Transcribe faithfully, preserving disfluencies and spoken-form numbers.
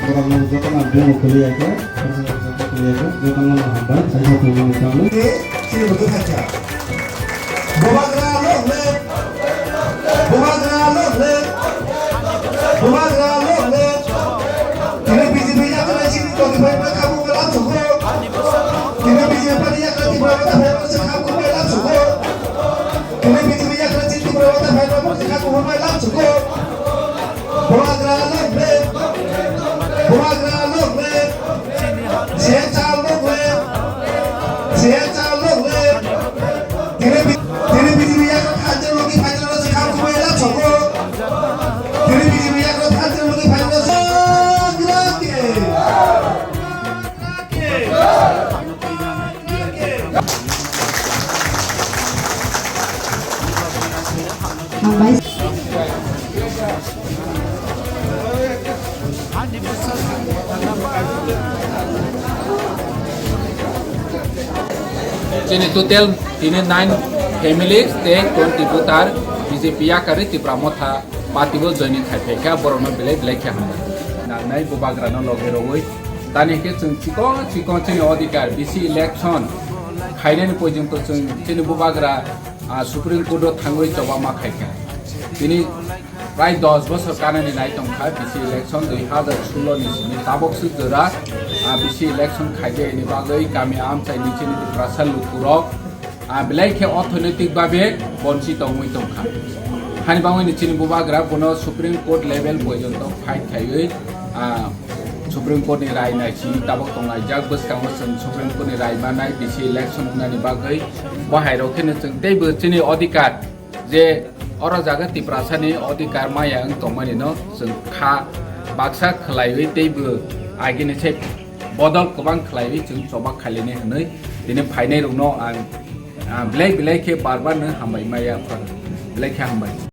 Borokno jotono bumung kwlwi ya khe, jotono hambai, saisa tongmani kamo. Sini butuh sacha. Bubagra long live! Bubagra long live! Bubagra long live! Tini B J P yakni sini twenty-five na kamu kelam suko. Tini B J P yakni Tipra Motha Federal se kamu kelam suko. Tini B J P yakni Tipra Motha Federal se kamu kelam suko. Bubagra long live! Bubagra long live! Siang chal long live! Siang chal long live! Tini bi-, tini B J P yakni thanjak logi phaijak se kamu kelam suko. Tini B J P yakni thanjak logi phaijak se kamu kelam suko. Hambai. Chini total tini nine families tei twenty voter B J P yakarwi Tipra Motha party o joining khai phaikha, borokno belai belai khe hambai. Nangnai bubagrano loge rogwi tani khe chwng chikon chikon chini odhikar B C election khainani porjonto chwng chini bubagra, ah, Supreme Court o thangwi choba ma khaikha. Tini prai dos bosor kanani nai tongkha B C election dui hazar solo ni simi tabok se jora, ah, B C election khaijak ni bagwi kami amchai ni chini Tiprasa lukurok, ah, belai khe orthonoitik babe bonchi tongwi tongkha. Hani bagwi ni chini bubagra bono Supreme Court level porjonto fight khaiwi, ah, Supreme Court ni rai nai simi tabok tonglaijak, bwskango chwng Supreme Court ni rai manai B C election wngnani bagwi. Bo hai rok kheno chwng teibo chini odhikar je oro jaga Tiprasa ni odhikar maya wng tongmani no chwng kha baksa khwlaiwi teibo agini se bodol kwbang khwlaiwi chwng choba khailini hwnwi tini phainai rokno ang, ah, belai belai khe bar bar no hambai maya phar belai khe hambai.